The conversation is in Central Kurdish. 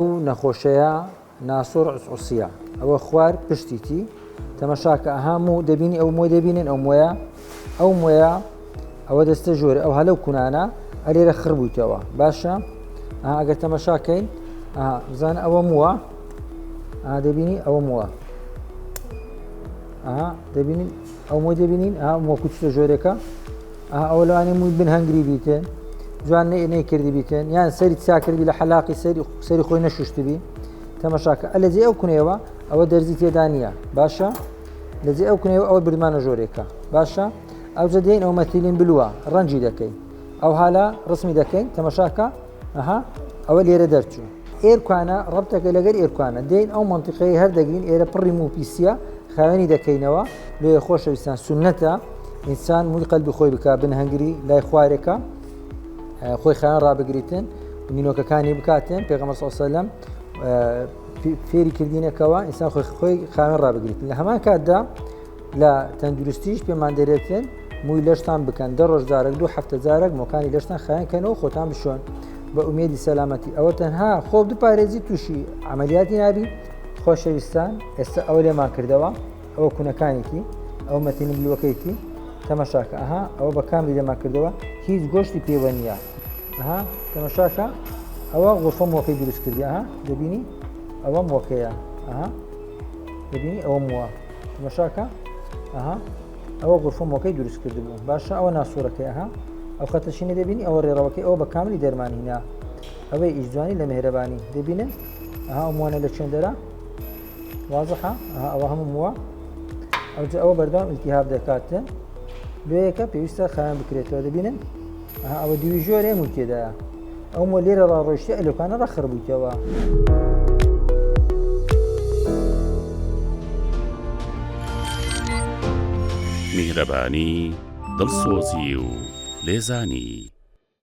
ئەو نەخۆشەیە ناسۆر عسعسیە ئەوە خوار پشتیتی تەمەشاکە ئەها موو دەبینی ئەو مۆی دەبینن ئەو مۆیە ئەو مۆیە ئەوە دەستە ژۆرە ئەو هەلەو کونانە ئەلێرە خڕ بوویتەوە باشە ئەگەر تەمەشاکەین بزانە ئەوە مووە دەبینی ئەوە مووە دەبینین ئەو مۆی دەبینین مۆ کوچتە ژۆرێکە ئەوە لەوانەیە مووی بن هەنگری بیتن جوان نەیکردی بیتن یان سەری چاکردی لە حەلاقی سەری سەری خۆی نەشوشتبی تەمەشاکە ئە لەجێ ئەو کونەیەوە ئەوە دەرزی تێدا نییە باشە لەجێ ئەو کونەیەوە ئەوە بردمانە ژۆرێکە باشە ئەو دێن ئەو مەتیلین بلووە ڕەنجی دەکەین ئەو حالە ڕسمی دەکەین تەمەشاکە ئەها ئەوە لێرە دەرچوو ئێرکانە ڕەبتەکە لەگەر ئێرکانە دێن ئەو منطقەی هەر دەگرین ئێرە پڕی موپیسیە خاوێنی دەکەینەوە لێ خۆشەویستان سونەتە ئینسان موی قەلبی خۆی بک بن هەنگری لای خوارێکە خۆی خاوێن ڕابگریتن نینۆکەکانی بکاتن پێغەمبەر صلی الله علیه و سلم فێری کردینەکەەوە ئینسان خۆی خۆی خاوێن ڕابگریتن لە هەمان کاتدا لە تەندروستیش پێمان دەرێتن مووی لەشتان بکەن دە ڕۆژ جارێک دوو هەفتە جارێک مۆکانی لەشتان خایەن کەنەوە خۆتان بشۆن بە ئومێدی سەلامەتی ئەوە تەنها خۆ بپارێزی تووشی عملیاتی نابی خۆشەویستان ئێستا ئەوە لێمان کردەوە ئەوە کونەکانێکی ئەو مەتینی بلوەکەیتی تەمەشاکە ئەها ئەوە بە کاملی لێمان کردەوە هیچ گۆشتی پێوە نییە ئەها تەمەشاکە ئەوە غرفە مۆکەی دروست کردی ئەها دەبینی ئەوە مۆکەیە ئەها دەبینی ئەوە مووە تەمەشاکە ئەها ئەوە غرفە مۆکەی دروست کردبوو باشە ئەوە ناسوورەکەی ئەها ئەو خەتەشینە دەبینی ئەوە ڕێڕەوەکەی ئەوە بە کاملی دەرمان هینا ئەوەی ئیش جوانی لە مهرەبانی دەبینن ئەها ئەو موانە لە چێندەرە وازحە ئەها ئەوە هەموو مووە ئەوجا ئەوە بەردەوام التهاب دەکاتن لێیەکە پێویستە خایان بکرێتەوە دەبینن ئەها ئەوە دیوی ژۆرێ مووی تێدایە ئەو مۆ لێرە ڕا ڕۆیشتە ئەلۆکانە ڕەخر بوویتەوە. میهرەبانی، دڵسۆزی و لێزانی.